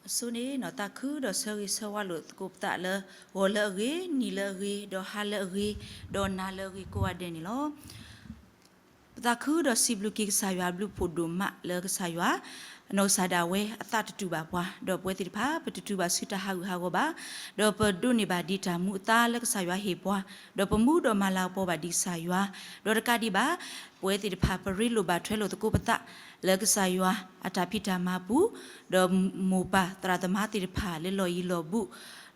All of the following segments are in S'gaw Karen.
အဆိန့ၣ် သးခုဒီးဆၢဂ့ၤဆၢဝါလိာ်သကိးပသးလၢ ဂီၤလၢအဂ့ၤ, နံၤလၢအဂ့ၤ, ဒီးဟါလၢအဂ့ၤ, ဒီးနၤလၢအဂ့ၤကိးဂၤဒဲးန့ၣ်လီၤ. ပသးခုဒီးစံးဘျုးက့ၤကစၢ်ယွၤအဘျုးဖှိၣ်ဒိၣ်မးလၢကစၢ်ယွၤ အနီၢ်ကစၢ်ဒၣ်ဝဲအသးတတူာ်ဘၣ်ပှၤ, ဒီးပဝဲသ့ၣ်တဖၣ် ပတတူၢ်ဘၣ်ဆူတၢ်ဟးဂူာ်ဟးဂီၤဘၣ်, ဒီးပဒိးန့ၢ်ဘၣ်ဒံးတၢ်မူအသါလၢကစၢ်ယွၤဟ့ၣ်ပှၤ, ဒီးပမူဒီးမၤလၤကပီၤဘၣ်ဒံးကစၢ်ယွၤ, ဒီးတကးဒံးဘၣ် ပဝဲသ့ၣ်တဖၣ် ပရ့လိာ်ဘၣ်ထွဲလိာ်သကိးပသး လၢကစၢ်ယွၤအတၢ်ဖံးတၢ်မၤပူၤ, ဒီးမိၢ်ပၢ်သရၣ်သမါသ့ၣ်တဖၣ်လၢလီၢ်ယံၤလီၢ်ဘူး,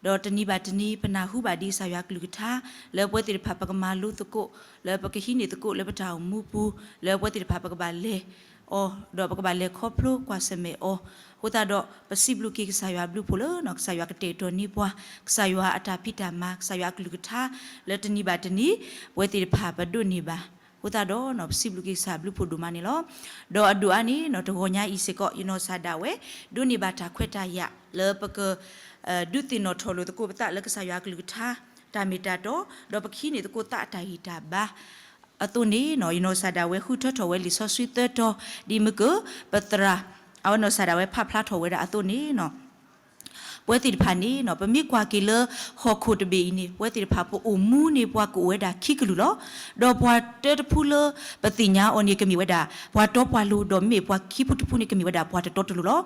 ဒီးတနံၤဘၣ်တနံၤ ပနၢ်ဟူဘၣ်ဒံးကစၢ်ယွၤကလုၢ်ကထါ လၢပဝဲသ့ၣ်တဖၣ် ပကမၤလိသကိး လၢပကဟံးန့ၢ်သကိးလၢပတၢ်အိၣ်မူပူၤ, လၢပဝဲသ့ၣ်တဖၣ် ပကဘၣ်လဲၤအီၤ, ဒီးပကဘၣ်လဲၤခီဖျိကွၢ်ဆၢၣ်မဲာ်အီၤ, အဃိသတးဒီး ပစံးဘျုးက့ၤကစၢ်ယွၤအဘျုးဖှိၣ်လၢ ကစၢ်ယွၤကတဲာ်ကတီၤန့ၢ်ပှၤ, ကစၢ်ယွၤအတၢ်ဖံးတၢ်မၤ, ကစၢ်ယွၤအကလုၢ်ကထါ လၢတနံၤဘၣ်တနံၤ ပဝဲသ့ၣ်တဖၣ်ပဒိးန့ၢ်ဘၣ်, အဃိသတးဒီး ပစံးဘျုးက့ၤကစၢ်အဘျုးဖှိၣ်ဒိၣ်မးန့ၣ်လီၤ. ဒီးအဒိၣ်အါန့ၣ် တဂီၤညါအံၤစ့ၢ်ကီး ယနီၢ်ကစၢ်ဒၣ်ဝဲ ဒိးန့ၢ်ဘၣ်တၢ်ခွဲးတၢ်ယာ်လၢပက ဒုးသ့ၣ်နီၣ်ထီၣ်လိာ်သကိးပသးလၢကစၢ်ယွၤအကလုၢ်ကထါ တၢ်မ့ၢ်တၢ်တီ, ဒီးပကဟံးန့ၢ်သကိးသးအတၢ်ဂံၢ်တၢ်ဘါ အသိးန့ၣ် ယနီၢ်ကစၢ်ဒၣ်ဝဲ ဃုထၢထီၣ်ဝဲလံာ်စီဆှံသၢတီၤ ဒ်မ့ၢ်က ပသရၣ် အဝဲနီၢ်ကစၢ်ဒၣ်ဝဲ ဖးဖျါထီၣ်ဝဲဒၣ်အသိးန့ၣ် ပဝဲသ့ၣ်တဖၣ်န့ၣ် ပမ့ၢ်ကွၢ်က့ၤလၢဟီၣ်ခိၣ်တဘ့ၣ်အံၤန့ၣ် ပဝဲသ့ၣ်တဖၣ် ပအိၣ်မူန့ၣ် ပှၤကအိၣ်ဝဲဒၣ်ခံကလုာ်လီၤ. ဒီးပှၤတၢတဖုလၢပသ့ၣ်ညါအီၤန့ၣ် ကမ့ၢ်ဝဲဒၣ် ပှၤတီပှၤလိၤ, ဒီးမ့မ့ၢ်ပှၤခံဖုတဖုန့ၣ် ကမ့ၢ်ဝဲဒၣ်ပှၤတတီတလိၤလီၤ.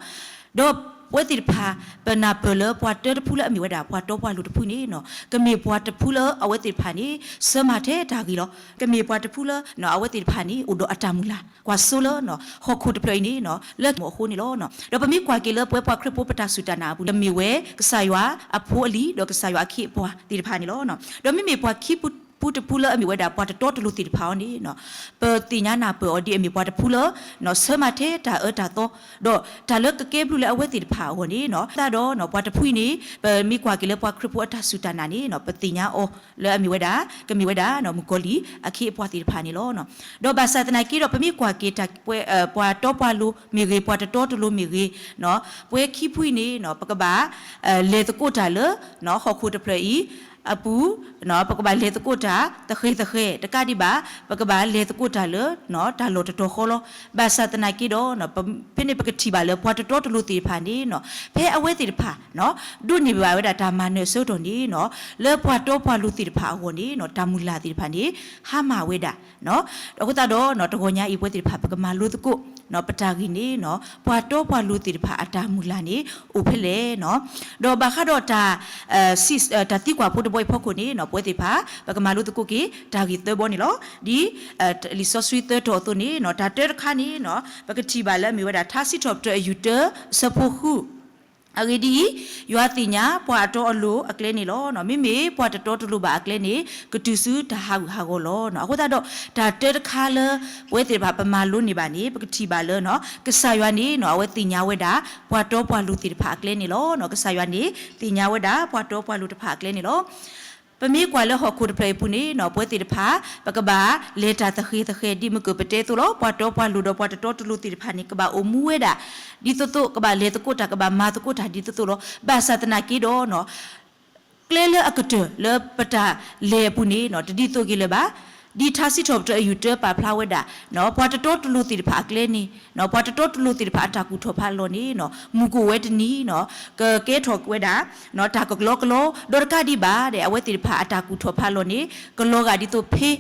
ဒီးပဝဲသ့ၣ်တဖၣ် ပနၢ်ပၢၢ်လၢပှၤတၢတဖုလၢအမ့ၢ်ဝဲဒၣ်ပှၤတီပှၤလိၤတဖုန့ၣ် ကမ့ၢ်ပှၤတဖုလၢအဝဲသ့ၣ်တဖၣ်န့ၣ် ဆၢမၤထဲတၢ်ဂ့ၤလီၤ. ကမ့ၢ်ပှၤတဖုလၢ အဝဲသ့ၣ်တဖၣ်န့ၣ် အိၣ်ဒီးအတၢ်မုၢ်လၢ် ကွၢ်စိလၢ ဟီၣ်ခိၣ်တဖျၢၣ်အံၤန့ၣ် လၢမ့ၢ်အဃိန့ၣ်လီၤ. ဒီးပမ့ၢ်ကွၢ်က့ၤလၢပဝဲပှၤခရံာ်ဖိပတၢ်စူၢ်တၢ်နာ်အပူၤန့ၣ် မ့ၢ်ဝဲကစၢ်ယွၤအဖိအလံၤ ဒီးကစၢ်ယွၤအခ့အပှၤသ့ၣ်တဖၣ်န့ၣ်လီၤ. ဒီးမ့မ့ၢ်ပှၤခံဖုတဖုလၢအမ့ၢ်ဝဲဒၣ်ပှၤတတီတလိၤသ့ၣ်တဖၣ်အံၤန့ၣ် ပသ့ၣ်ညါနၢ်ပၢၢ်အီၤဒ်အမ့ၢ်ပှၤတဖုလၢ ဆၢမၤထဲတၢ်အၢတၢ်သီ ဒီးတၢ်လၢကကဲဘျုးလၢအဝဲသ့ၣ်တဖၣ်အဂီၢ်န့ၣ် သတးဒီး ပှၤတဖုအံၤန့ၣ် ပမ့ၢ်ကွၢ်က့ၤလၢပှၤခရံာ်ဖိအတၢ်စူၢ်တၢ်နာ်န့ၣ် ပသ့ၣ်ညါအီၤလၢအမ့ၢ်ဝဲဒၣ် ကမ့ၢ်ဝဲဒၣ် မုၣ်ကီၤလံၢ်အခ့အပှၤသ့ၣ်တဖၣ်န့ၣ်လီၤ. ဒီးဘၣ်ဆၣ်သနာ်က့ဒီး ပမ့ၢ်ကွၢ်က့ၤတၢ် ပှၤတီပှၤလိၤမ့ၢ်ဂ့ၤ ပှၤတတီတလိၤမ့ၢ်ဂ့ၤ ပဝဲခံဖုအံၤန့ၣ် ပကဘၣ် လဲၤသကိးတၢ်လၢ ဟီၣ်ခိၣ်တဖျၢၣ်အံၤအပူၤ ပကဘၣ်လဲၤသကိးတၢ် သဃဲၤသဃဲၤ တကးဒံးဘၣ် ပကဘၣ်လဲၤသကိးတၢ်လၢ တၢ်လီၢ်တတီၤဃီလီၤ. ဘၣ်ဆၣ်သနာ်က့ဒီး ဖဲန့ၣ်ပကထံၣ်ဘၣ်လၢပှၤတတီတလိၤသ့ၣ်တဖၣ်န့ၣ် ဖဲအဝဲသ့ၣ်တဖၣ် ဒိးန့ၢ်ဘၣ်ဝဲဒၣ်တၢ်မၤနၢၤအဆၢကတီၢ်န့ၣ် လၢပှၤတီပှၤလိၤသ့ၣ်တဖၣ်အဂီၢ်န့ၣ် တၢ်မုၢ်လၢ်သ့ၣ်တဖၣ်န့ၣ် ဟါမၢ်ဝဲဒၣ် အဃိသတးဒီး တဂီၤညါအံၤ ပဝဲသ့ၣ်တဖၣ် ပကမၤလိသကိး ပတၢ်ဂ့ၢ်န့ၣ် ပှၤတီပှၤလိၤသ့ၣ်တဖၣ်အတၢ်မုၢ်လၢ်န့ၣ် အိၣ်ဖဲလဲၣ်. ဒီးဘၣ်ဃးဒီးတၢ် တၢ်သံကွၢ်ဖိတဘီအံၤဖီခိၣ်န့ၣ် ပဝဲသ့ၣ်တဖၣ် ပကမၤလိသကိးက့ၤ တၢ်ဂ့ၢ်သၢဘီန့ၣ်လီၤ. ဒ် လံာ်စီဆှံသၢတီၤအသိးန့ၣ် တၢ်တၢတခါန့ၣ် ပကထံၣ်ဘၣ်လၢအမ့ၢ်ဝဲဒၣ် ထါစံးထီၣ်ပတြၢၤအယူၢ်တၢ အဆၢဖိဃု အဂ့ၢ်ဒ်အံၤ, ယွၤသ့ၣ်ညါပှၤအတီအလိၤအကျဲန့ၣ်လီၤ. မ့မ့ၢ်ပှၤတတီတလိၤဘၣ်အကျဲန့ၣ် ကတုၤဆူတၢ်ဟးဂူာ်ဟးဂီၤလီၤ. အဃိသတးဒီး တၢ်တၢတခါလၢ ပဝဲသ့ၣ်တဖၣ်ပမၤလိန့ၢ်ဘၣ်န့ၣ် ပကထံၣ်ဘၣ်လၢ ကစၢ်ယွၤန့ၣ် အဝဲသ့ၣ်ညါဝဲဒၣ် ပှၤတီပှၤလိၤသ့ၣ်တဖၣ်အကျဲန့ၣ်လီၤ. ကစၢ်ယွၤန့ၣ် သ့ၣ်ညါဝဲဒၣ်ပှၤတီပှၤလိၤတဖၣ်အကျဲန့ၣ်လီၤ. ပမ့ၢ်ကွၢ်လၢဟီၣ်ခိၣ်တဖျၢၣ်အံၤအပူၤန့ၣ် ပဝဲသ့ၣ်တဖၣ် ပကဘၣ်လဲၤတၢ်သဃဲၤသဃဲၤ ဒ်မ့ၢ်ကပတဲအသိးလီၤ. ပှၤတီပှၤလိၤဒီးပှၤတတီတလိၤသ့ၣ်တဖၣ်န့ၣ် ကဘၣ်အိၣ်မူဝဲဒၣ် ဒ်သိးသိး ကဘၣ်လဲၤသကိးတၢ် ကဘၣ်မၤသကိးတၢ်ဒ်သိးသိးလီၤ. ဘၣ်ဆၣ်သနာ်က့ဒီး ကျဲလၢအကတၢၢ်လၢပတၢ်လဲၤအပူၤန့ၣ် တဒ်သိးက့ၤလၢၤဘၣ်. ဒ်ထါစံးထီၣ်ပတြၢၤအယူၢ်တၢပာ်ဖျါဝဲဒၣ် ပှၤတတီတလိၤသ့ၣ်တဖၣ်အကျဲန့ၣ် ပှၤတတီတလိၤသ့ၣ်တဖၣ်အတၢ်ကူၣ်ထီၣ်ဖးလီၤန့ၣ် မုၢ်ကအိၣ်ဝဲတနံၤ ကကဲထီၣ်ဝဲဒၣ် တၢ်ကကလီကလီ ဒီးတကးဒံးဘၣ်ဒီး အဝဲသ့ၣ်တဖၣ်အတၢ်ကူၣ်ထီၣ်ဖးလီၤန့ၣ် ကလီၤဂာ်ဒ်သိးဖ့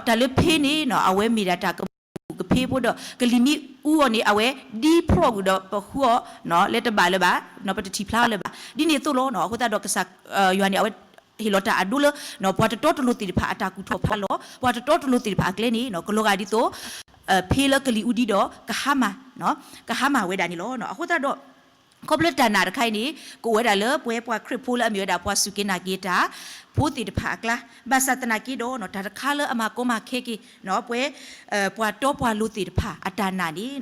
တၢ်လၢဖ့န့ၣ် အဝဲမ့ၢ်ဒၣ်တၢ်ကဘူၣ်ကဖ့ဖိဒီး ကလံၤမံအူအီၤန့ၣ် အဝဲဒံဖျီၣ်ကွံာ်ဒီးပဃုအီၤ လၢတဘၣ်လၢၤဘၣ် ပတထံၣ်ဖျါလၢၤဘၣ်. ဒ်န့ၣ်အသိးလီၤ. အဃိသတးဒီးကစၢ်ယွၤန့ၣ် အဝဲဟ့ၣ်လီၤတၢ်အဒိလၢ ပှၤတတီတလိၤသ့ၣ်တဖၣ်အတၢ်ကူၣ်ထီၣ်ဖးလီၤ ပှၤတတီတလိၤသ့ၣ်တဖၣ်အကျဲန့ၣ် ကလီၤဂာ်ဒ်သိး ဖ့လၢကလံၤအူဒံဒီး ကဟါမၢ် ကဟါမၢ်ဝဲဒၣ်န့ၣ်လီၤ. အဃိသတးဒီး ခီဖျိတၢ်နာ်တခါအံၤန့ၣ် ကအိၣ်ဝဲဒၣ်လၢပဝဲပှၤခရံာ်ဖိလၢအမ့ၢ်ဝဲဒၣ်ပှၤစူၢ်က့ၤနာ်က့ၤတၢ် ဖိသ့ၣ်တဖၣ်အကျါ ဘၣ်ဆၣ်သနာ်က့ဒီး တၢ်တခါလၢအမၤကီမၤခဲက့ၤ ပဝဲ ပှၤတီပှၤလိၤသ့ၣ်တဖၣ်အတၢ်နာ်န့ၣ်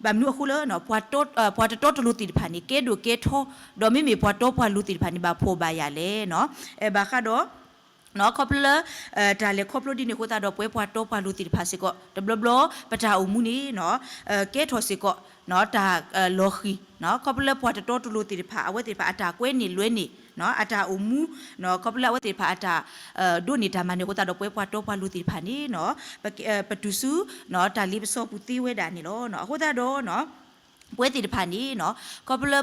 ဘၣ်မနုၤအဃိလၢ ပှၤတတီတလိၤသ့ၣ်တဖၣ်န့ၣ် ကဲဒိၣ်ကဲထီ ဒီးမ့မ့ၢ်ပှၤတီပှၤလိၤသ့ၣ်တဖၣ်န့ၣ် ဘၣ်ဖှီၣ်ဘၣ်ယာ်လဲၣ် ဘၣ်ဃးဒီး ခီဖျိလၢ တၢ်လဲၤခီဖျိဒ်န့ၣ်အဃိသတးဒီး ပဝဲပှၤတီပှၤလိၤသ့ၣ်တဖၣ်စ့ၢ်ကီး တဘျီဘျီ ပတၢ်အိၣ်မူန့ၣ် ကဲထီၣ်စ့ၢ်ကီး တၢ်လီၤဃံၤ ခီဖျိလၢပှၤတတီတလိၤသ့ၣ်တဖၣ် အဝဲသ့ၣ်တဖၣ်အတၢ်ကွဲန့ၢ်လွဲန့ၢ် အတၢ်အိၣ်မူ ခီဖျိလၢအဝဲသ့ၣ်တဖၣ်အတၢ် ဒိးန့ၢ်တၢ်မၤနၢၤအဃိသတးဒီး ပဝဲပှၤတီပှၤလိၤသ့ၣ်တဖၣ်န့ၣ် ပတုၤဆူ တၢ်လ့ပစီပူၤသ့ဝဲဒၣ်န့ၣ်လီၤ. အဃိသတးဒီး ပဝဲသ့ၣ်တဖၣ်န့ၣ်နီၤ ခီဖျိလၢ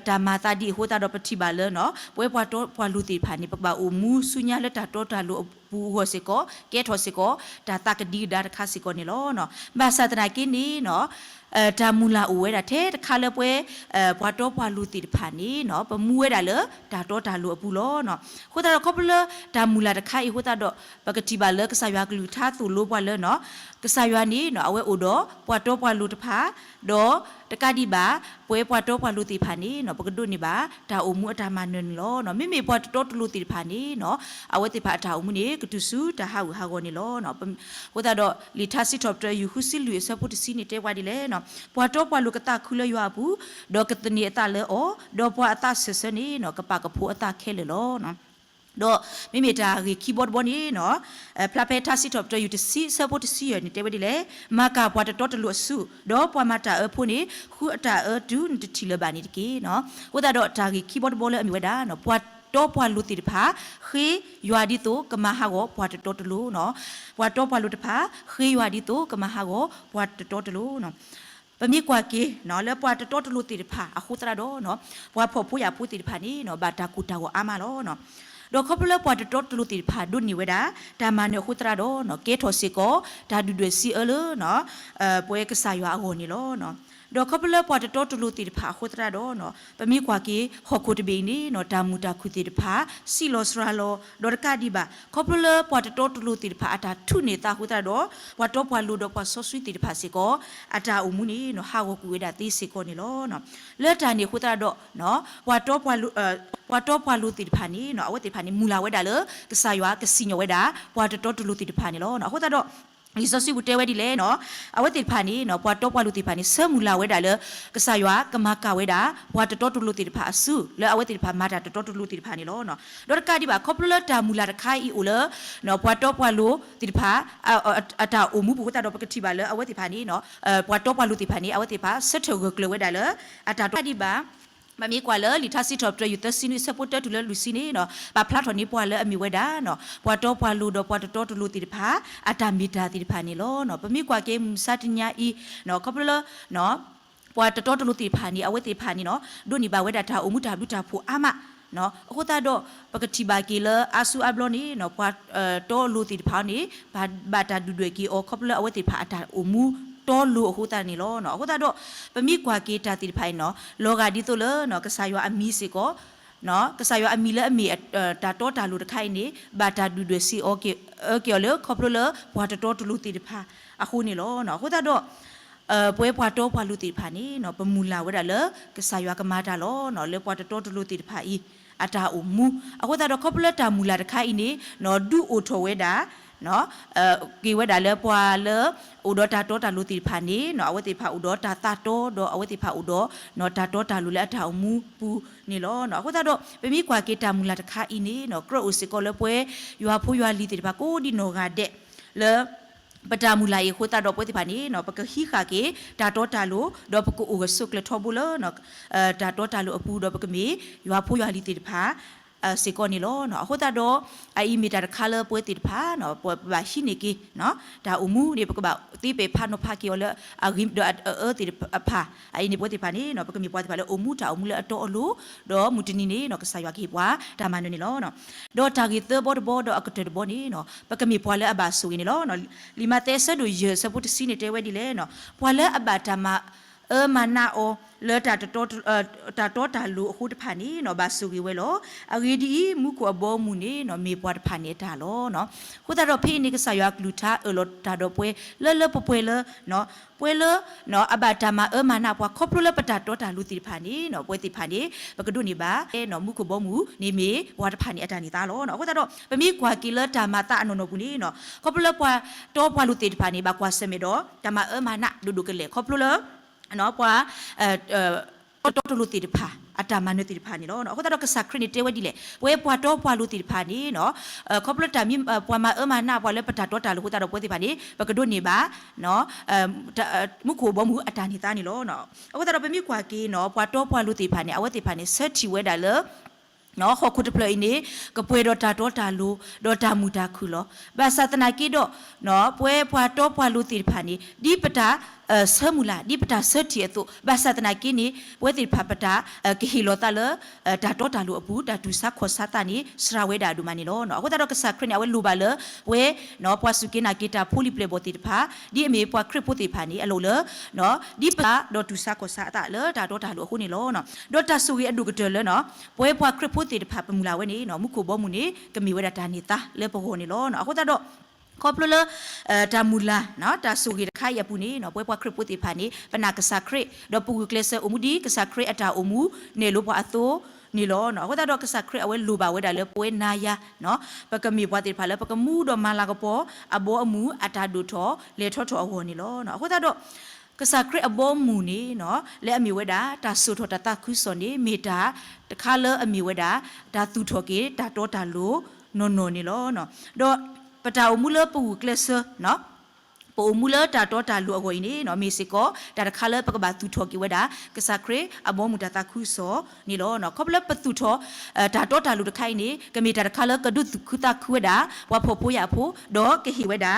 တၢ်မၤသးဒ်အံၤအဃိသတးဒီး ပထံၣ်ဘၣ်လၢနီၤ ပဝဲပှၤတီပှၤလိၤသ့ၣ်တဖၣ်န့ၣ် ပကဘၣ်အိၣ်မူဆူညါလၢတၢ်တီတၢ်လိၤအပူၤအဂီၢ်စ့ၢ်ကီး ကဲထီၣ်စ့ၢ်ကီး တၢ်သးကဒံကဒါတခါစ့ၢ်ကီးန့ၣ်လီၤ. ဘၣ်ဆၣ်သနာ်က့န့ၣ်နီၤ တၢ်မုၢ်လၢ်အိၣ်ဝဲဒၣ်ထဲတခါလၢပဝဲ ပှၤတီပှၤလိၤသ့ၣ်တဖၣ်န့ၣ်နီၤ ပမူဝဲဒၣ်လၢတၢ်တီတၢ်လိၤအပူၤလီၤ. အဃိသတးဒီးခီဖျိလၢတၢ်မုၢ်လၢ်တခါအံၤအဃိသတးဒီး ပကထံၣ်ဘၣ်လၢကစၢ်ယွၤအကလုၢ်ကထါသိၣ်လိပှၤလၢနီၤ ကစၢ်ယွၤန့ၣ်နီၤ အဝဲအိၣ်ဒီးပှၤတီပှၤလိၤတဖၣ် ဒီးတကးဒံးဘၣ် ပဝဲပှၤတီပှၤလိၤသ့ၣ်တဖၣ်န့ၣ်နီၤ ပကဒိးန့ၢ်ဘၣ်တၢ်အိၣ်မူအတၢ်မၤနၢၤန့ၣ်လီၤ. မ့မ့ၢ်ပှၤတတီတလိၤသ့ၣ်တဖၣ်န့ၣ်နီၤ အဝဲသ့ၣ်တဖၣ်အတၢ်အိၣ်မူန့ၣ် ကတုၤဆူတၢ်ဟးဂူာ်ဟးဂီၤန့ၣ်လီၤ. အဃိသတးဒီး လံာ်ထါစံးထီၣ်ပတြၢၤ ယူၢ်ဃုဆံလွံၢ်အဆၢဖိတဆံန့ၣ်တဲဝဲဒ်လဲၣ်နီၤ ပှၤတီပှၤလိၤကသးခုလၢယွၤအပူၤ ဒီးကသန့ၤအသးလၢအီၤ ဒီးပှၤအသးစၢၢ်ဆၢန့ၣ်နီၤ ကပာ်ကဖိအသးခဲလၢာ်လီၤ. ဒီးမ့မ့ၢ်တၢ်ဂ့ၢ်ခံဘီတဘီန့ၣ်နီၤ ဖျါဖဲထါစံးထီၣ်ပတြၢၤ ယူၢ်တဆံအဆၢဖိတဆံယဲၢ်န့ၣ်တဲဝဲဒ်လဲၣ် မၤကၢ်ပှၤတတီတလိၤအစု ဒီးပှၤမၤတၢ်အၢဖိန့ၣ် ဃုအတၢ်အၢတုၤနတထံၣ်လၢၤဘၣ်န့ၣ်တက့ၢ်နီၤ. အဃိသတးဒီးတၢ်ဂ့ၢ်ခံဘီတဘီလၢအမ့ၢ်ဝဲဒၣ်နီၤ ပှၤတီပှၤလိၤသ့ၣ်တဖၣ် ဃ့ယွၤဒ်သိးကမၤဟးဂီၤပှၤတတီတလိၤနီၤ ပှၤတီပှၤလိၤတဖၣ် ဃ့ယွၤဒ်သိးကမၤဟးဂီၤပှၤတတီတလိၤနီၤ. ပမ့ၢ်ကွၢ်က့ၤနီၤ လၢပှၤတတီတလိၤသ့ၣ်တဖၣ်အဃိသတးဒီးနီၤ ပှၤဖှီၣ်ဖိယာ်ဖိသ့ၣ်တဖၣ်န့ၣ်နီၤ ဘၣ်တၢ်ကူၣ်တၢ်ဂီၤအါမးလီၤ. ဒီးခီဖျိလၢပှၤတတီတလိၤသ့ၣ်တဖၣ်ဒိးန့ၢ်ဝဲဒၣ် တၢ်မၤနၢၤအဃိသတးဒီးနီၤ ကဲထီၣ်စ့ၢ်ကီး တၢ်ဒုၣ်ဒွဲၣ်စံးအၢလၢနီၤ ပဝဲကစၢ်ယွၤအဂီၢ်န့ၣ်လီၤ. ဒီးခီဖျိလၢပှၤတတီတလိၤသ့ၣ်တဖၣ်အဃိသတးဒီးနီၤ ပမ့ၢ်ကွၢ်က့ၤ ဟီၣ်ခိၣ်တဘ့ၣ်အံၤန့ၣ်နီၤ တၢ်မုာ်တၢ်ခုၣ်သ့ၣ်တဖၣ် စံၣ်လီၤစှၤလီၤ ဒီးတကးဒံးဘၣ် ခီဖျိလၢပှၤတတီတလိၤသ့ၣ်တဖၣ်အတၢ်ထူးန့ၢ်သးအဃိသတးဒီး ပှၤတီပှၤလိၤဒီးပှၤစီဆှံသ့ၣ်တဖၣ်စ့ၢ်ကီး အတၢ်အိၣ်မူန့ၣ်နီၤ ဟးဂီၤကွံာ်ဝဲဒၣ်သ့စ့ၢ်ကီးန့ၣ်လီၤ. လၢတၢ်န့ၣ်အဃိသတးဒီး ပှၤတီပှၤလိၤ ပှၤတီပှၤလိၤသ့ၣ်တဖၣ်န့ၣ်နီၤ အဝဲသ့ၣ်တဖၣ်န့ၣ် မုၢ်လၢ်ဝဲဒၣ်လၢ ကစၢ်ယွၤကစံၣ်ညီၣ်ဝဲဒၣ် ပှၤတတီတလိၤသ့ၣ်တဖၣ်န့ၣ်လီၤ. အဃိသတးဒီး လံာ်စီဆှံပူၤတဲဝဲဒ်လဲၣ်နီၤ အဝဲသ့ၣ်တဖၣ်န့ၣ်နီၤ ပှၤတီပှၤလိၤသ့ၣ်တဖၣ်န့ၣ် ဆၢမုၢ်လၢ်ဝဲဒၣ်လၢ ကစၢ်ယွၤကမၤကၢ်ဝဲဒၣ် ပှၤတတီတလိၤသ့ၣ်တဖၣ်အစု လၢအဝဲသ့ၣ်တဖၣ်မၤတၢ်တတီတလိၤသ့ၣ်တဖၣ်န့ၣ်လီၤ. ဒီးတကးဒံးဘၣ် ခီဖျိလၢတၢ်မုၢ်လၢ်တခါအံၤအိၣ်လၢ ပှၤတီပှၤလိၤသ့ၣ်တဖၣ် အတၢ်အိၣ်မူပူၤအဃိသတးဒီး ပကထံၣ်ဘၣ်လၢအဝဲသ့ၣ်တဖၣ်န့ၣ် ပှၤတီပှၤလိၤသ့ၣ်တဖၣ်န့ၣ် အဝဲသ့ၣ်တဖၣ် ဆၢထၢၣ်ဂၢၢ်ကျၢၤဝဲဒၣ်လၢ အတၢ်တီတကးဒံးဘၣ် ပမ့ၢ်ကွၢ်လၢလံာ်ထါစံးထီၣ်ပတြၢၤ ယူၢ်သၢဆံနွံ အဆၢဖိတၢတုၤလၢလွံၢ်ဆံန့ၣ်နီၤ ပာ်ဖျါထီၣ်န့ၢ်ပှၤလၢအမ့ၢ်ဝဲဒၣ် ပှၤတီပှၤလိၤဒီးပှၤတတီတလိၤသ့ၣ်တဖၣ် အတၢ်မ့ၢ်တၢ်သ့ၣ်တဖၣ်န့ၣ်လီၤ. ပမ့ၢ်ကွၢ်က့ၤမုၢ်မဆါတနံၤအံၤ ခီဖျိလၢ ပှၤတတီတလိၤသ့ၣ်တဖၣ်န့ၣ် အဝဲသ့ၣ်တဖၣ်န့ၣ်နီၤ ဒိးန့ၢ်ဘၣ်ဝဲဒၣ်တၢ်အိၣ်မူတၢ်ဘျုးတၢ်ဖှိၣ်အါမး အဃိသတးဒီး ပကထံၣ်ဘၣ်က့ၤလၢအါစုအါဘျီန့ၣ် ပှၤတီလိၤသ့ၣ်တဖၣ်န့ၣ် ဘၣ်တၢ်ဒုၣ်ဒွဲၣ်က့ၤအီၤ ခီဖျိလၢအဝဲသ့ၣ်တဖၣ်အတၢ်အိၣ်မူတီလိၤအဃိသတးန့ၣ်လီၤ. အဃိသတးဒီး ပမ့ၢ်ကွၢ်က့ၤတၢ်သ့ၣ်တဖၣ်အံၤနီၤ လီၤဂာ်ဒ်သိးလၢ ကစၢ်ယွၤအမံၤစ့ၢ်ကီး ကစၢ်ယွၤအမံၤလၢအမ့ၢ်တၢ်တီတၢ်လိၤတခါအံၤန့ၣ် ဘၣ်တၢ်ဒုၣ်ဒွဲၣ်စံးအၢက့ၤအီၤလၢ ခီဖျိလၢပှၤတတီတလိၤသ့ၣ်တဖၣ်အဃိန့ၣ်လီၤ. အဃိသတးဒီး ပဝဲပှၤတီပှၤလိၤသ့ၣ်တဖၣ်န့ၣ် ပမုၢ်လၢ်ဝဲဒၣ်လၢ ကစၢ်ယွၤကမၤတၢ်လီၤ လၢပှၤတတီတလိၤသ့ၣ်တဖၣ်အံၤ အတၢ်အိၣ်မူ အဃိသတးဒီး ခီဖျိလၢတၢ်မုၢ်လၢ်တခါအံၤန့ၣ် ဒုးအိၣ်ထီၣ်ဝဲဒၣ် က့ၤဝဲဒၣ်လၢပှၤလၢ အိၣ်ဒီးတၢ်တီတၢ်လိၤသ့ၣ်တဖၣ်န့ၣ် အဝဲသ့ၣ်တဖၣ်အိၣ်ဒီးတၢ်သးတီ ဒီးအဝဲသ့ၣ်တဖၣ်အိၣ်ဒီး တၢ်တီတၢ်လိၤလၢအတၢ်အိၣ်မူပူၤန့ၣ်လီၤ. အဃိသတးဒီး ပမ့ၢ်ကွၢ်က့ၤတၢ်မုၢ်လၢ်တခါအံၤန့ၣ် ကြၢးအိၣ်စ့ၢ်ကီးလၢပဝဲ ယွၤဖိယွၤလံၤသ့ၣ်တဖၣ် ကိးဒံနီၢ်ဂၤဒဲး လၢ ပတၢ်မုၢ်လၢ်အံၤအဃိသတးဒီး ပဝဲသ့ၣ်တဖၣ်န့ၣ် ပကဟံးဃာ်က့ၤ တၢ်တီတၢ်လိၤ ဒီးပကအိၣ်ဂၢၢ်ဆိးကျၢၤထီဘိလၢ တၢ်တီတၢ်လိၤအပူၤ ဒီးပကမ့ၢ် ယွၤဖိယွၤလံၤသ့ၣ်တဖၣ် စ့ၢ်ကီးန့ၣ်လီၤ. အဃိသတးဒီး အအံၤမ့ၢ်တၢ်တခါလၢပဝဲသ့ၣ်တဖၣ် ပဘၣ်ဟံးန့ၢ်က့ၤ တၢ်အိၣ်မူန့ၣ် ပကဘၣ်သ့ပဲာ်ဖးနီၤဖးက့ၤအီၤလၢ အဂ့ၤဒီးအအၢသ့ၣ်တဖၣ် အအံၤန့ၣ် ပဝဲသ့ၣ်တဖၣ်န့ၣ် ပကမ့ၢ်ပှၤသ့ၣ်တဖၣ်လၢအိၣ်မူတၢ်အိၣ်မူလၢအတီအလိၤ ဒီးမုၢ်တနံၤန့ၣ် ကစၢ်ယွၤကဟ့ၣ်ပှၤတၢ်မၤနၢၤန့ၣ်လီၤ. ဒီးတၢ်ဂ့ၢ်သၢဘီတဘီဒီးအကတၢၢ်တဘီန့ၣ် ပကမ့ၢ်ပှၤလၢအဘၣ်ဆိၣ်ဂ့ၤန့ၣ်လီၤ. လံာ်မးသဲအဆၢဒိၣ်ယဲၢ်အဆၢဖိတဆံန့ၣ်တဲဝဲဒ်လဲၣ် ပှၤလၢအဘၣ်တၢ်မၤအၢမၤနးအီၤ လၢ တၢ်တီတၢ်လိၤအဃိတဖၣ်န့ၣ် ဘၣ်ဆိၣ်ဂ့ၤဝဲလီၤ. အဂ့ၢ်ဒ်အံၤ, မူခိၣ်အဘီအမုၢ်န့ၣ် မ့ၢ်ပှၤတဖၣ်န့ၣ်အတၢ်လီၤ. အဃိသတးဒီး ဖဲအံၤန့ၣ် ကစၢ်ယွၤအကလုၢ်ကထါအၢၣ်လီၤတၢ်ဒီးပှၤလၢလၢပှဲၤပှဲၤလၢ ပှဲၤလၢ အဘၣ်တၢ်မၤအၢမၤနးပှၤ ခီဖျိလၢပတၢ်တီတၢ်လိၤသ့ၣ်တဖၣ်န့ၣ် ပဝဲသ့ၣ်တဖၣ်န့ၣ် ပကဒိးန့ၢ်ဘၣ် မူခိၣ်ဘီမုၢ်န့ၣ်မ့ၢ်ပှၤတဖၣ်န့ၣ်အတၢ်န့ၢ်သါလီၤ. အဃိသတးဒီး ပမ့ၢ်ကွၢ်က့ၤလၢတၢ်မၤသးအနီၢ်နီၢ်ပူၤန့ၣ် ခီဖျိလၢပှၤတီပှၤလိၤသ့ၣ်တဖၣ်န့ၣ် ဘၣ်ကွၢ်ဆၢၣ်မဲာ်ဒီး တၢ်မၤအၢမၤနးဒိၣ်ဒိၣ်ကလဲာ် ခီဖျိလၢ ပှၤ တီတလိၤသ့ၣ်တဖၣ် အတၢ်မၤနၢၤသ့ၣ်တဖၣ်န့ၣ်လီၤ. အဃိသတးဒီး ကစၢ်ခရံာ်န့ၣ်တဲဝဲဒ်လဲၣ်, ပဝဲပှၤတီပှၤလိၤသ့ၣ်တဖၣ်န့ၣ် ခီဖျိတၢ်မ့ၢ် ပှၤမၤအၢမၤနးပှၤလၢပတၢ်တီတၢ်လိၤအဃိသတးဒီး ပဝဲသ့ၣ်တဖၣ်န့ၣ် ပကဒိးန့ၢ်ဘၣ် မူခိၣ်ဘီမုၢ်အတၢ်န့ၢ်သါန့ၣ်လီၤ. အဃိသတးဒီး ပမ့ၢ်ကွၢ်က့ၤနီၤ ပှၤတီပှၤလိၤသ့ၣ်တဖၣ်န့ၣ် အဝဲသ့ၣ်တဖၣ်န့ၣ် ဆၢထံၣ်ဝဲဒၣ်လၢ ဟီၣ်ခိၣ်တဖျၢၣ်အံၤန့ၣ် ကပှဲၤဒီးတၢ်တီတၢ်လိၤ ဒီးတၢ်မုာ်တၢ်ခုၣ်လီၤ. ဘၣ်ဆၣ်သနာ်က့ဒီး ပဝဲပှၤတီပှၤလိၤသ့ၣ်တဖၣ်န့ၣ် ဒ်ပတၢ် ဆၢမုၢ်လၢ် ဒ်ပတၢ်ဆၢထံၣ်အသိး, ဘၣ်ဆၣ်သနာ်က့န့ၣ် ပဝဲသ့ၣ်တဖၣ်ပတၢ် ကဟ့ၣ်လီၤသးလၢ တၢ်တီတၢ်လိၤအပူၤ တၢ်တူၢ်ဆါခီၣ်ဆါသးန့ၣ် စှၤဝဲဒၣ်အဒိၣ်မးန့ၣ်လီၤ. အဃိသတးဒီးကစၢ်ခရံာ်န့ၣ် အဝဲလိၣ်ဘၣ်လၢ ပဝဲ ပှၤစူၢ်က့ၤနာ်က့ၤတၢ်ဖိလံၤပျဲၢ်ဘီၣ်သ့ၣ်တဖၣ် ဒ်အမ့ၢ်ပှၤခရံာ်ဖိသ့ၣ်တဖၣ်န့ၣ် အလိၣ်လၢ ဒ်ပ ဒီးတူၢ်ဆါခီၣ်ဆါအသးလၢတၢ်တီတၢ်လိၤအဃိန့ၣ်လီၤ. ဒီးတၢ်ဆိၣ်ဂ့ၤအဒိၣ်ကတၢၢ်လၢ ပဝဲပှၤခရံာ်ဖိသ့ၣ်တဖၣ်ပမုၢ်လၢ်ဝဲန့ၣ် မူခိၣ်ဘီမုၢ်န့ၣ် ကမ့ၢ်ဝဲဒၣ်တၢ်န့ၢ်သါလၢပဂီၢ်န့ၣ်လီၤ. အဃိသတးဒီး ခီဖျိလၢ တၢ်မုၢ်လၢ် တၢ်ဆိၣ်ဂ့ၤတခါအံၤအပူၤန့ၣ် ပဝဲပှၤခရံာ်ဖိသ့ၣ်တဖၣ်န့ၣ် ပနာ်ကစၢ်ခရံာ် ဒီးပဂုာ်ကျဲးစၢးအိၣ်မူဒ်ကစၢ်ခရံာ်အတၢ်အိၣ်မူနဲၣ်လိပှၤအသိးန့ၣ်လီၤ. အဃိသတးဒီးကစၢ်ခရံာ်အဝဲလိၣ်ဘၣ်ဝဲဒၣ်လၢပဝဲနၤယၤ ပကမ့ၢ်ပှၤသ့ၣ်တဖၣ်လၢပကမူဒီးမၤလၤကပီၤ အဘီအမုၢ်အတၢ်ဒိၣ်ထီၣ်လဲၤထီၣ်ထီၣ်အဂီၢ်န့ၣ်လီၤ. အဃိသတးဒီး ကစၢ်ခရံာ်အဘီအမုၢ်န့ၣ် လၢအမ့ၢ်ဝဲဒၣ် တၢ်စိာ်ထီၣ်တၢ်သးခုကစီၣ်န့ၣ် မ့ၢ်တၢ်တခါလၢအမ့ၢ်ဝဲဒၣ် တၢ်သူၣ်ထီၣ်က့ၤတၢ်တီတၢ်လိၤနီၢ်နီၢ်န့ၣ်လီၤ. ဒီးပတၢ်အိၣ်မူလၢပဂုာ်ကျဲးစၢး ပအိၣ်မူလၢတၢ်တီတၢ်လိၤအဂီၢ်အံၤန့ၣ် မ့ၢ်စ့ၢ်ကီး တၢ်တခါလၢပကဘၣ်သူၣ်ထီၣ်က့ၤဝဲဒၣ် ကစၢ်ခရံာ်အဘီအမုၢ်တၢ်သးခုကစီၣ်န့ၣ်လီၤ.ခီဖျိလၢပသူၣ်ထီၣ် တၢ်တီတၢ်လိၤတခါအံၤန့ၣ် ကမ့ၢ်တၢ်တခါလၢကဒုးသူၣ်ခုသးခုဝဲဒၣ် ပှၤဖှီၣ်ဖိယာ်ဖိ ဒီးကဟ့ၣ်ဝဲဒၣ်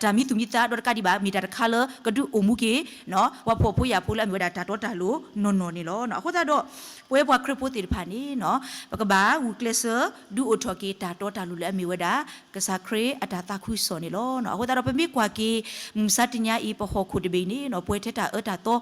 တၢ်မံသူၣ်မံသး ဒီးတကးဒံးဘၣ် မ့ၢ်တၢ်တခါလၢကဒုးအိၣ်မူက့ၤ ပှၤဖှီၣ်ဖိယာ်ဖိလၢအမ့ၢ်ဝဲဒၣ်တၢ်တီတၢ်လိၤနီၢ်နီၢ်န့ၣ်လီၤ. အဃိသတးဒီး ပဝဲပှၤခရံာ်ဖိသ့ၣ်တဖၣ်န့ၣ် ပကဘၣ်ဂုာ်ကျဲးစၢး ဒုးအိၣ်ထီၣ်က့ၤတၢ်တီတၢ်လိၤလၢအမ့ၢ်ဝဲဒၣ် ကစၢ်ခရံာ်အတၢ်သးခုကစီၣ်န့ၣ်လီၤ. အဃိသတးဒီးပမ့ၢ်ကွၢ်က့ၤ မုၢ်မဆါတနံၤအံၤ ပဟီၣ်ခိၣ်တဘ့ၣ်အံၤန့ၣ် ပှဲၤထဲတၢ်အၢတၢ်သီ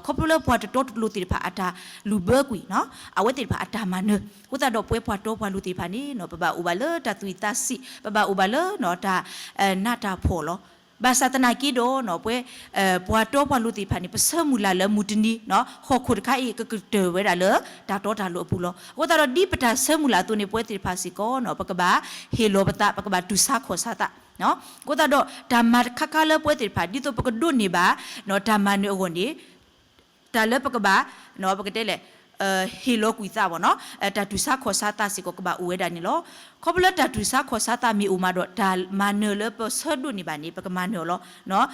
ခီဖျိလၢပှၤတတီတလိၤသ့ၣ်တဖၣ်အတၢ်လူၤဘၢကွံာ် အဝဲသ့ၣ်တဖၣ်အတၢ်မၤနၢၤ အဃိသတးဒီးပဝဲပှၤတီပှၤလိၤသ့ၣ်တဖၣ်န့ၣ် ပဘၣ်အိၣ်ဘၣ်လၢတၢ်သူၣ်အံၣ်သးဆံး ပဘၣ်အိၣ်ဘၣ်လၢ တၢ်နးတၢ်ဖှီၣ်လီၤ. ဘၣ်ဆၣ်သနာ်က့ဒီး ပဝဲ ပှၤတီပှၤလိၤသ့ၣ်တဖၣ်န့ၣ် ပဆၢမုၢ်လၢ်လၢမုၢ်တနံၤ ဟီၣ်ခိၣ်တခါအံၤ ကကတၢၢ်ဝဲဒၣ်လၢ တၢ်တီတၢ်လိၤအပူၤလီၤ. အဃိသတးဒီးဒ်ပတၢ်ဆၢမုၢ်လၢ်အသိးန့ၣ် ပဝဲသ့ၣ်တဖၣ်စ့ၢ်ကီး ပကဘၣ်ဟ့ၣ်လီၤပသး ပကဘၣ်တူၢ်ဆါခီၣ်ဆါသး အဃိသတးဒီး တၢ်မၤတခါခါလၢပဝဲသ့ၣ်တဖၣ် ဒ်သိးပကဒိးန့ၢ်ဘၣ် တၢ်မၤနၢၤအဂီၢ်န့ၣ် တၢ်လၢပကဘၣ် ပကတဲလဲၣ် ဟ့ၣ်လီၤကွံာ်သးဘၣ်နီၤ တၢ်တူၢ်ဆါခီၣ်ဆါသးစ့ၢ်ကီးကဘၣ်အိၣ်ဝဲဒၣ်န့ၣ်လီၤ. ခီဖျိလၢတၢ်တူၢ်ဆါခီၣ်ဆါသးမ့ၢ်အိၣ်မးဒီး တၢ်မၤနၢၤလၢပဆၢဒိးန့ၢ်ဘၣ်န့ၣ် ပကမၤနၢၤအီၤလီၤ.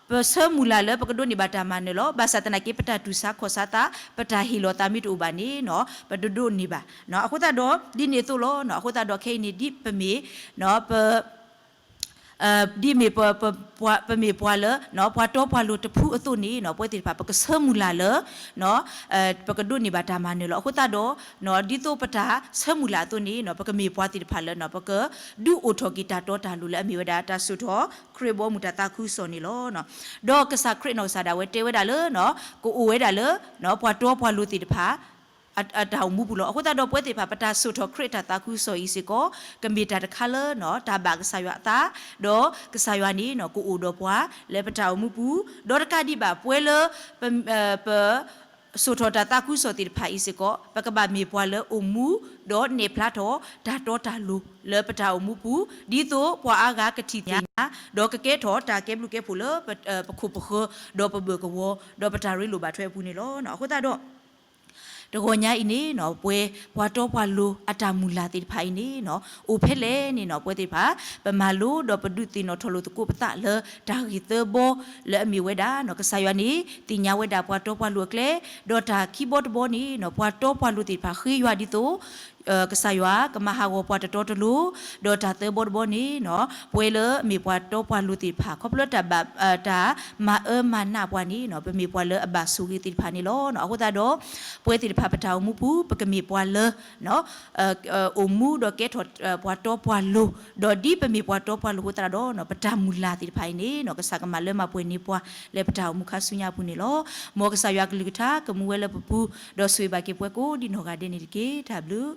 ပဆၢမုၢ်လၢ်လၢပကဒိးန့ၢ်ဘၣ်တၢ်မၤနၢၤလီၤ. ဘၣ်ဆၣ်သနာ်က့ ပတၢ်တူၢ်ဆါခီၣ်ဆါသး ပတၢ်ဟ့ၣ်လီၤသးမ့ၢ်တအိၣ်ဘၣ်န့ၣ်နီၤ ပတဒိးန့ၢ်ဘၣ်. အဃိသတးဒီး ဒ်န့ၣ်အသိးလီၤ. အဃိသတးဒီးခဲအံၤန့ၣ် ဒ်ပမ့ၢ် ပ ဒ်မ့ၢ် ပမ့ၢ်ပှၤလၢ ပှၤတီပှၤလိၤတဖုအသိးန့ၣ်နီၤ ပဝဲသ့ၣ်တဖၣ် ပကဆၢမုၢ်လၢ်လၢ ပကဒိးန့ၢ်ဘၣ်တၢ်မၤနၢၤလီၤ. အဃိသတးဒီး ဒ်သိးပတၢ်ဆၢမုၢ်လၢ်အသိးန့ၣ်နီၤ ပကမ့ၢ်ပှၤသ့ၣ်တဖၣ်လၢ ပကဒုးအိၣ်ထီၣ်က့ၤတၢ်တီတၢ်လိၤလၢအမ့ၢ်ဝဲဒၣ် တၢ်စိာ်ထီၣ်ခရံာ်ဘီမုၢ်တၢ်သးခုကစီၣ်န့ၣ်လီၤ. ဒီးကစၢ်ခရံာ်နီၢ်ကစၢ်ဒၣ်ဝဲတဲဝဲဒၣ်လၢ ကအိၣ်ဝဲဒၣ်လၢ ပှၤတီပှၤလိၤသ့ၣ်တဖၣ် အတၢ်အိၣ်မူပူၤလီၤ. အဃိသတးဒီး ပဝဲသ့ၣ်တဖၣ် ပတၢ်စိာ်ထီၣ်ခရံာ်အတၢ်သးခုကစီၣ်အံၤစ့ၢ်ကီး ကမ့ၢ်တၢ်တခါလၢ တၢ်ဘၣ်ကစၢ်ယွၤအသး ဒီးကစၢ်ယွၤန့ၣ် ကအိၣ်ဒီးပှၤလၢပတၢ်အိၣ်မူပူၤ ဒီးတကးဒံးဘၣ် ပဝဲလၢ ပ စိာ်ထီၣ်တၢ်သးခုကစီၣ်သ့ၣ်တဖၣ်အံၤစ့ၢ်ကီး ပကဘၣ်မ့ၢ်ပှၤလၢအိၣ်မူ ဒီးနဲၣ်ဖျါထီၣ်တၢ်တီတၢ်လိၤလၢပတၢ်အိၣ်မူပူၤ ဒ်သိးပှၤအါဂၤကထံၣ်သ့ၣ်ညါ ဒီးကကဲထီၣ်တၢ်ကဲဘျုးကဲဖှိၣ်လၢ ပခိၣ်ပဃၢၤ ဒီးပဘၢၣ်ကဝီၤ ဒီးပတၢ်ရ့လိာ်ဘၣ်ထွဲအပူၤန့ၣ်လီၤ. အဃိသတးဒီး တဂီၤညါအံၤန့ၣ်နီၤ ပဝဲပှၤတီပှၤလိၤအတၢ်မုၢ်လၢ်သ့ၣ်တဖၣ်အံၤန့ၣ်နီၤ အိၣ်ဖဲလဲၣ်န့ၣ်နီၤ ပဝဲသ့ၣ်တဖၣ် ပမၤလိဒီးပဒုးသ့ၣ်နီၣ်ထီၣ်လိာ်သကိးပသးလၢတၢ်ဂ့ၢ်သၢဘီလၢအမ့ၢ်ဝဲဒၣ် ကစၢ်ယွၤန့ၣ် သ့ၣ်ညါဝဲဒၣ်ပှၤတီပှၤလိၤအကျဲ ဒီးတၢ်ခံဘီတဘီန့ၣ်နီၤ ပှၤတီပှၤလိၤသ့ၣ်တဖၣ်ဃ့ယွၤဒ်သိး ကစၢ်ယွၤကမၤဟးဂီၤပှၤတတီတလိၤ, ဒီးတၢ်သၢဘီတဘီန့ၣ်နီၤ ပဝဲလၢမ့ၢ်ပှၤတီပှၤလိၤသ့ၣ်တဖၣ် ခီဖျိလၢတၢ်ဘၣ် တၢ်မၤအၢမၤနးပှၤန့ၣ်နီၤ ပမ့ၢ်ပှၤလၢအဘၣ်ဆိၣ်ဂ့ၤသ့ၣ်တဖၣ်န့ၣ်လီၤ. အဃိသတးဒီး ပဝဲသ့ၣ်တဖၣ်ပတၢ်အိၣ်မူပူၤ ပကမ့ၢ်ပှၤလၢ အိၣ်မူဒီးကဲထီၣ်ပှၤတီပှၤလိၤ, ဒီးဒ်ပမ့ၢ်ပှၤတီပှၤလိၤအဃိသတးဒီး ပတၢ်မုၢ်လၢ်သ့ၣ်တဖၣ်အံၤန့ၣ်နီၤ ကစၢ်ကမၤလၢမၤပှဲၤန့ၢ်ပှၤလၢပတၢ်အိၣ်မူခါဆူညါအပူၤန့ၣ်လီၤ. မ်ကစၢ်ယွၤအကလုၢ်ကထါကမူဝဲလၢပပူၤ, ဒီးဆိၣ်ဂ့ၤဘၣ်က့ၤပှၤကိးဒံနီၢ်ဂၤဒဲးန့ၣ်တက့ၢ်. တၢ်ဘျုး